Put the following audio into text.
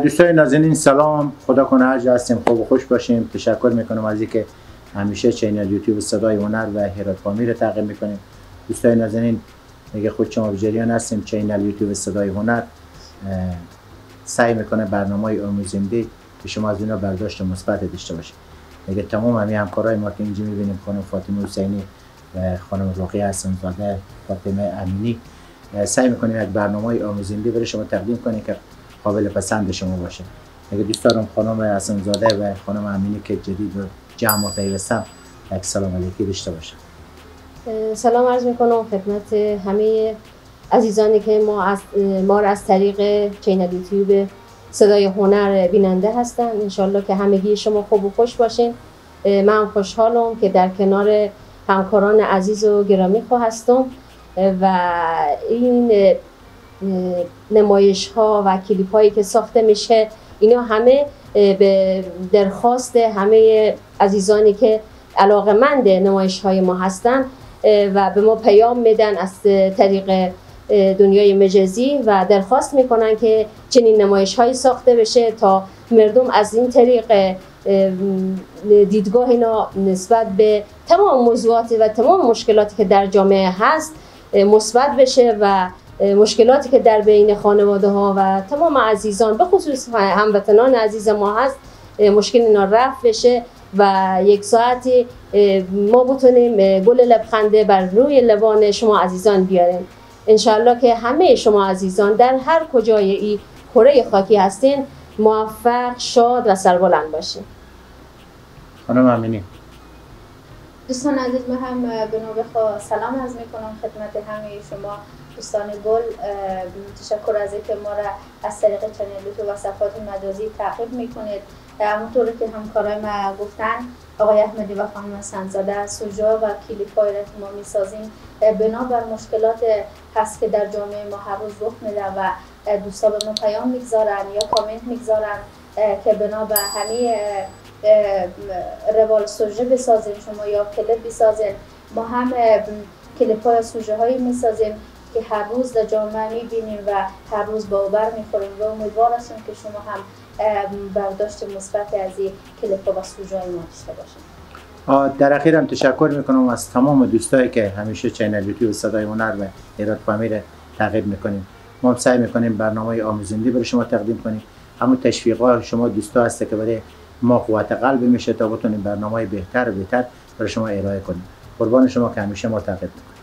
دوستای نازنین سلام، خدا کنه هر جا هستیم خوب و خوش باشیم. تشکر میکنم از اینکه همیشه channel یوتیوب صدای هنر و هرات پامیر رو تعقیب میکنیم. دوستای نازنین میگه خود شما به جریان هستیم، channel یوتیوب صدای هنر سعی میکنه برنامه‌های آموزنده که شما از اینا برداشت مثبت داشته باشید. میگه تمام همین همکارای ما که اینجا میبینیم، خانم فاطمه حسینی و خانم رقیه حسن‌زاده، فاطمه امینی، سعی میکنیم یک برنامه‌های آموزنده برای شما تقدیم کنیم که قابل پسند شما باشه. اگه دوست دارم خانم حسن‌زاده و خانم امینی که جدید به جمع پیوستم یک سلام علیکی داشته باشم. سلام عرض میکنم خدمت همه عزیزانی که ما را از طریق channel یوتیوب صدای هنر بیننده هستن. انشالله که همگی شما خوب و خوش باشین. من خوشحالم که در کنار همکاران عزیز و گرامی خو هستم و این نمایش ها و کلیپ هایی که ساخته میشه اینا همه به درخواست همه عزیزانی که علاقه‌مند نمایش های ما هستن و به ما پیام میدن از طریق دنیای مجازی و درخواست میکنن که چنین نمایش هایی ساخته بشه تا مردم از این طریق دیدگاه اینا نسبت به تمام موضوعات و تمام مشکلاتی که در جامعه هست مثبت بشه و مشکلاتی که در بین خانواده ها و تمام عزیزان به خصوص هموطنان عزیز ما هست مشکل اینا رفع بشه و یک ساعتی ما بتونیم گل لبخنده بر روی لبان شما عزیزان بیاریم. انشالله که همه شما عزیزان در هر کجای این کره خاکی هستین موفق، شاد و سربلند باشین. خانم امینی. دوستان عزیز، من هم به نوبه خود سلام عرض میکنم خدمت همه شما دوستان گل. تشکر از اینکه ما را از طریق channel یوتیوب و صفحات مجازی تعقیب میکنید. همونطور که همکارای ما گفتن، آقای احمدی و خانم حسن‌زاده، سوژه و کلیپ هایی را که ما میسازیم بنابر مشکلات هست که در جامعه ما هر روز رخ میده و دوستا به ما پیام میگذارن یا کامنت میگذارن که بنا به همه روال سوژه بسازیم شما یا کلیپ بسازیم. ما هم کلیپ های سوژه هایی میسازیم که هر روز در جامعه میبینیم و هر روز باور میخوریم و امیدوار هستیم که شما هم برداشت مثبت از این کلیپ و سوژه های ما داشته باشیم. در اخیر هم تشکر میکنم از تمام دوستایی که همیشه channel یوتیوب صدای هنر و هرات پامیر تعقیب میکنیم. ما هم سعی میکنیم برنامه آموزنده برای شما تقدیم کنیم. همون تشویق شما دوستا هست که برای ما قوت قلب میشه تا بتونیم برنامه بهتر و بهتر برای شما ارائه کنیم. قربان شما که همیشه ما تعقیب میکنیم.